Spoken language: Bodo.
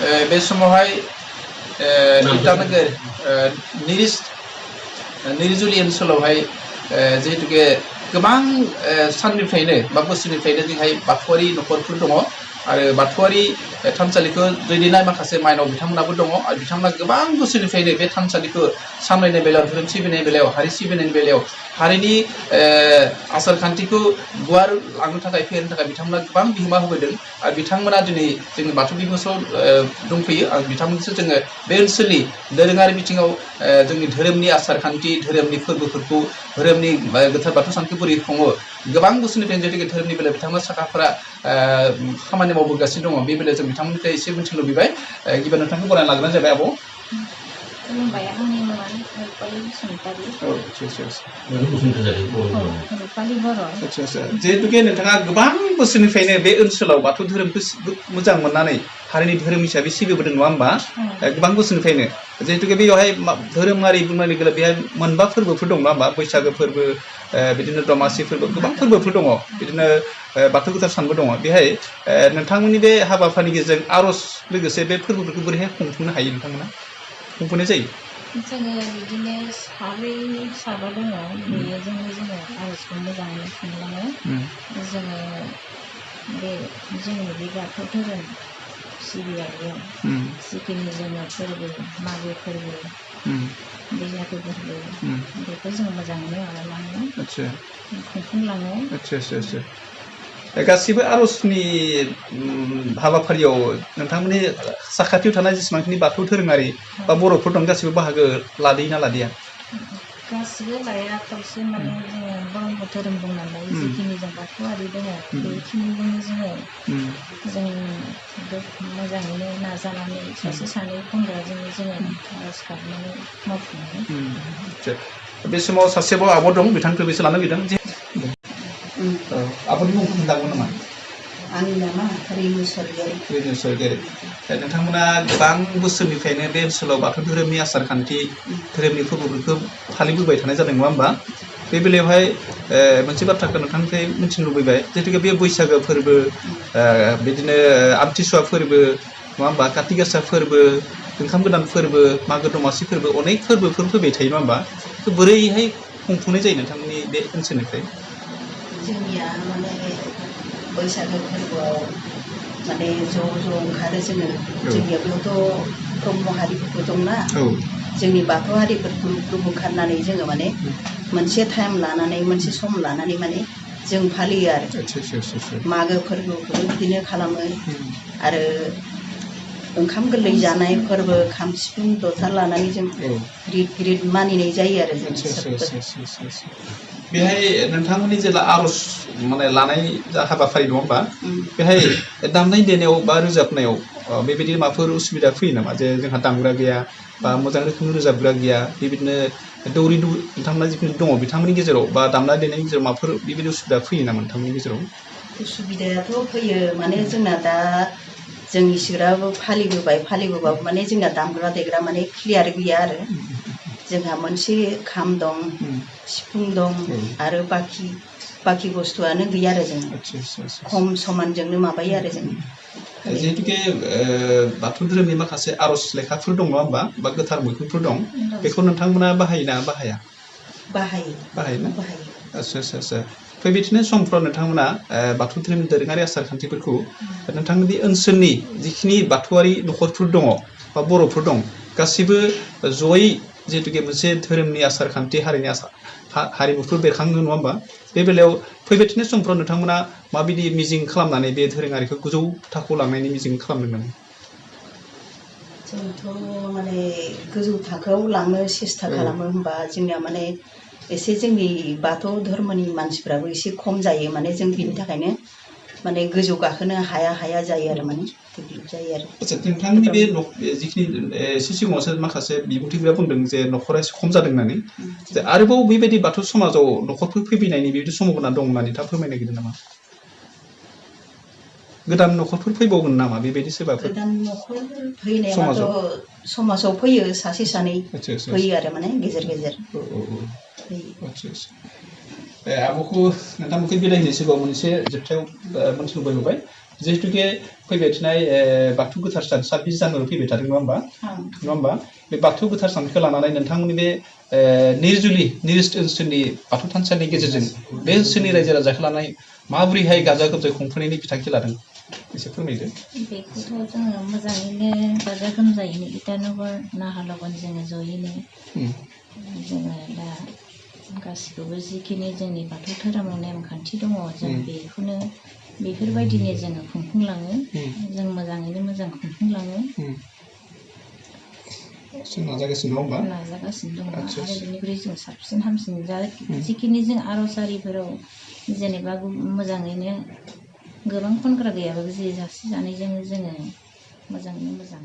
बे समावहाय इटानगर निरिजुलि ओनसोलावहाय जिहेतुके गोबां साननिफ्रायनो बा बोसोरनिफ्रायनो जोंहाय बाथौआरि न'खरफोर दङ आरो बाथौआरि थानसालिखौ दैदेननाय माखासे माइनाव बिथांमोनाबो दङ आरो बिथांमोना गोबां बोसोरनिफ्रायनो बे थानसालिखौ सामलायनाय बेलायाव धोरोम सिबिनायनि बेलायाव हारि सिबिनायनि बेलायाव हारिनि आसार खान्थिखौ गुवार लांनो थाखाय फेहेरनो थाखाय बिथांमोना गोबां बिहोमा होबोदों आरो बिथांमोना दिनै जोंनि बाथौ दिबसआव दंफैयो आरो बिथांमोनसो जोङो बे ओनसोलनि दोरोङारि बिथिङाव जोंनि धोरोमनि आसार खान्थि धोरोमनि फोरबोफोरखौ धोरोमनि गोथार बाथौ सानखौ बोरै खुङो गोबां बोसोरनिफ्रायनो जिहेतुके धोरोमनि बेलायाव बिथांमोना साखाफोरा खामानि मावबोगासिनो दङ बे बेलायाव जों बिथांमोननिफ्राय एसे मिथिनो लुबैबाय गिबियाव नोंथांखौ बरायना लाग्रोनाय जाबाय आब'। खुलुमबाय आंनि मुङा रुपालि बसुमतारी। रुपालि बर'। जिहेतुके नोंथाङा गोबां बोसोरनिफ्रायनो बे ओनसोलाव बाथौ धोरोमखौ मोजां मोननानै हारिनि धोरोम हिसाबै सिबिबोदों नङा होमबा गोबां बोसोरनिफ्रायनो जिहेतुके बेयावहाय धोरोमारि बुंनाय लोगो बेहाय मोनबा फोरबोफोर दं नङा होमबा बैसागो फोरबो बिदिनो दमासि फोरबो गोबां फोरबोफोर दङ बिदिनो बाथौ गोथार सानबो दङ बेहाय नोंथांमोननि बे हाबाफारिनि गेजेरजों आर'ज लोगोसे बे फोरबोफोरखौ बोरैहाय खुंफुंनो हायो नोंथांमोना खुंफुंनाय जायो जोङो बिदिनो साबा दङ बेजोंनो जोङो आर'जखौ मोजाङैनो खुंलाङो जोङो बे जोंनि बे बाथौ धोरोम सिबियारियाव जिखिनि जोङो फोरबो मागो फोरबो बैसागो फोरबो बेखौ जों मोजाङैनो माबालाङो खुंफुंलाङो। गासिबो आर'जनि हाबाफारियाव नोंथांमोननि साखाथियाव थानाय जेसेबांखिनि बाथौ धोरोङारि बा बर'फोर दं गासिबो बाहागो लादोंना लादिया? गासिबो लाया खावसे माने जोङो ब्रह्म धोरोम दं नालाय जिखिनि जों बाथौआरि दङ बेखिनिजोंनो जों मोजाङैनो नाजानानै सासे सानै बुंग्राजोंनो जोङो आर'ज गाबनानै मावफुङो। बे समाव सासेबाव आब' दं बिथांखौ बेसे लानो लुबैदों आब'नि मुंखौ खोन्थागोन नामा? आंनि नामा रेनु स्वर्गियारि। रेनु स्वर्गियारि नोंथांमोना गोबां बोसोरनिफ्रायनो बे ओनसोलाव बाथौ धोरोमनि आसार खान्थि धोरोमनि फोरबोफोरखौ फालिबोबाय थानाय जादों नङा होमबा बे बेलायावहाय मोनसे बाथ्राखौ नोंथांनिफ्राय मिथिनो लुबैबाय जिहेतुके बे बैसागो फोरबो बिदिनो आमथिसुवा फोरबो नङा होमबा काति गासा फोरबो ओंखाम गोदान फोरबो मागो दमासि फोरबो अनेक फोरबोफोर फैबाय थायो नङा होमबा बोरैहाय खुंफुंनाय जायो नोंथांमोननि बे ओनसोलनिफ्राय? जोंनिया माने बैसागो फोरबोआव माने ज' ओंखारो जोङो जोंनिया बेयावथ' ब्रह्म हारिफोरबो दंना जोंनि बाथौ हारिफोरखौ ग्रुप ओंखारनानै जोङो माने मोनसे टाइम लानानै मोनसे सम लानानै माने जों फालियो आरो मागो फोरबोखौबो बिदिनो खालामो आरो ओंखाम गोरलै जानाय फोरबो खाम सिफुं जथा लानानै जों गिदिर मानिनाय जायो आरो जों बेहाय नोंथांमोननि जेला आर'ज माने लानाय हाबाफारि नङा होमबा बेहाय दामनाय देनायाव बा रोजाबनायाव बेबायदि माबाफोर उसुबिदा फैयो नामा जे जोंहा दामग्रा गैया बा मोजां रोखोमनि रोजाबग्रा गैया बेबायदिनो दौरि नोंथांमोना जिखुनु दङ बिथांमोननि गेजेराव बा दामनाय देनायनि गेजेराव माबाफोर बेबायदि उसुबिदा फैयो नामा नोंथांमोननि गेजेराव? उसुबिदायाथ' फैयो माने जोंना दा जों इसोराबो फालिबोबाबो माने जोंना दामग्रा देग्रा माने क्लियार गैया आरो जोंहा मोनसे खाम दं सिफुं दं आरो बाखि बुस्थुआनो गैया आरो जों खम समानजोंनो माबायो आरो जों जिहेतुके बाथौ धोरोमनि माखासे आर'ज लेखाफोर दं नङा होमबा बा गोथार मैखुनफोर दं बेखौ नोंथांमोना बाहायोना बाहाया? बाहायोना? आच्छा बेबायदिनो समफ्राव नोंथांमोना बाथौ धोरोमनि दोरोङारि आसार खान्थिफोरखौ नोंथांमोननि ओनसोलनि जिखिनि बाथौआरि न'खरफोर दङ बा बर'फोर दं गासिबो जयै जिहेतुके मोनसे धोरोमनि आसार खान्थि हारिनि हारिमुफोर बेरखाङो नङा होमबा बे बेलायाव फैबाय थानाय समफ्राव नोंथांमोना माबायदि मिजिं खालामनानै बे दोरोङारिखौ गोजौ थाखोआव लांनायनि मिजिं खालामदों? जोंथ' माने गोजौ थाखोआव लांनो सेस्था खालामो होनबा जोंनिया माने एसे जोंनि बाथौ धर्मनि मानसिफ्राबो एसे खम जायो माने जों बिनि थाखायनो माने गोजौ गाखोनो हाया जायो आरो माने जायो आरो। आच्छा नोंथांनि बे जिखिनि एसे सिगाङावसो माखासे बिबुंथिफोरा बुंदों जे न'खरा एसे खम जादों होननानै आरोबाव बेबायदि बाथौ समाजाव न'खरफोर फैफिनायनि बेबायदि सम्भाबना दं होननानै नोंथाङा फोरमायनो नागिरदों नामा? गोदान न'खरफोर फैबावगोन नामा बेबायदि सोरबाफोर? गोदान न'खर फैनायाथ' समाजाव फैयो सासे सानै फैयो आरो माने गेजेर आब'खौ नोंथांमोनखौ बिदाय होनो सिगाङाव मोनसे जोबथायाव मोनथिनो लुबैबाय जिहेतुके फैबाय थानाय बाथौ गोथार सान 26 जानुवारि फैबाय थादों नङा होमबा बे बाथौ गोथार सानखौ लानानै नोंथांमोननि बे निरजुलि ओनसोलनि बाथौ थानसालिनि गेजेरजों बे ओनसोलनि रायजो राजाखौ लानानै माबोरैहाय गाजा गोमजायै खुंफुंनायनि बिथांखि लादों एसे फोरमायदो। बेखौथ' जोङो मोजाङैनो गाजा गोमजायैनो इटानगर नाहालगन जोङो जयैनो जोङो दा गासिखौबो जिखिनि जोंनि बाथौ धोरोमाव नेमखान्थि दङ जों बेखौनो बेफोरबायदिनो जोङो खुंफुंलाङो जों मोजाङैनो मोजां खुंफुंलाङो नाजागासिनो दं नाजागासिनो दङ आरो बेनिख्रुइ जों साबसिन हामसिन जिखिनि जों आर'जारिफोराव जेनेबा मोजाङैनो गोबां खनग्रा गैयाबाबो जे जासे जानायजों जोङो मोजाङैनो मोजां